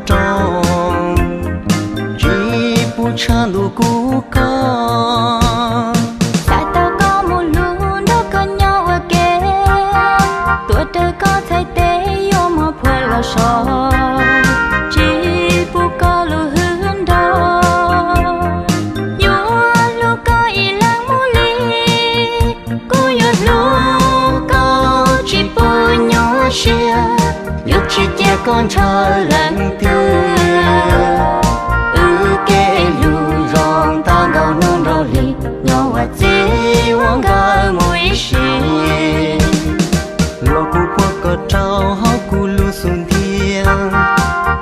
rau, tsis pub tshaj ntuj kuv koj. Xav tau koj mus hlub nrog koj nyob ua ke, tuav rawv koj txhais tes yuav mos phua los so, tsis pub koj lub hwj nrog, yuav hlub koj ib leeg mus li. Kuv yuav hlub koj tsis pub nyuaj siab, yuav tsis cia koj ntshaw leej twg. Wb kev hlub zoo tau nkaus hnub nraug li, nyob ua txiv ua nkawm mus ib sim. Los kuv puag koj rau hauv kuv lub xub ntiag,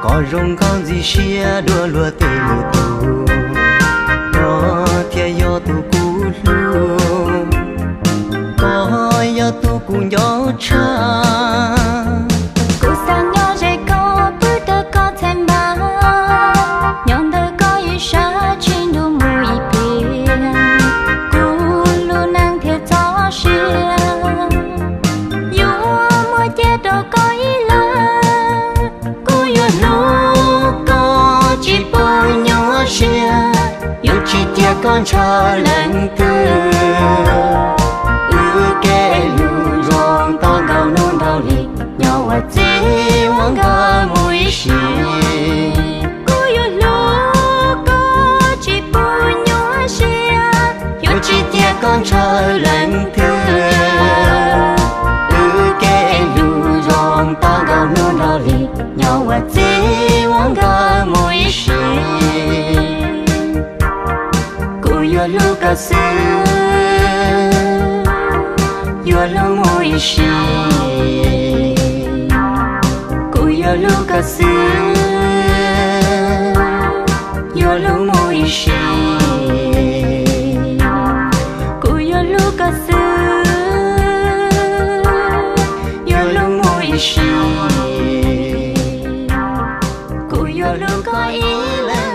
koj zoo nkauj ntxim siab dua luag tej lwm tus, koj thiaj yog tus kuv hlub, koj yog tus kuv nco tshaj. Kuv xav nyob ze koj, pw rau koj txhais npab, nyob ntawm koj ib sab tsis nrug mus ib pliag, kuv lub neej thiaj txoj sia. Yuav muaj cia rau koj ib leeg, kuv yuav hlub koj tsis pub nyuaj siab, yuav tsis cia koj ntshaw leej twg. Wb kev hlub zoo tau nkaus hnub nraug li, nyob ua txiv ua nkawm mus ib sim. Kuv yuav hlub koj tsis pub nyuaj siab, yuav tsis cia koj ntshaw leej twg. Wb kev hlub zoo tau nkaus hnub nraug li, nyob ua txiv ua nkawm mus ib sim. Kuv yuav hlub koj xwb, yuav hlub mus ib sim. Kuv yuav hlub koj xwb, yuav hlub mus ib sim. Kuv yuav hlub koj xwb, yuav hlub mus ib sim. Kuv yuav hlub koj ib leeg.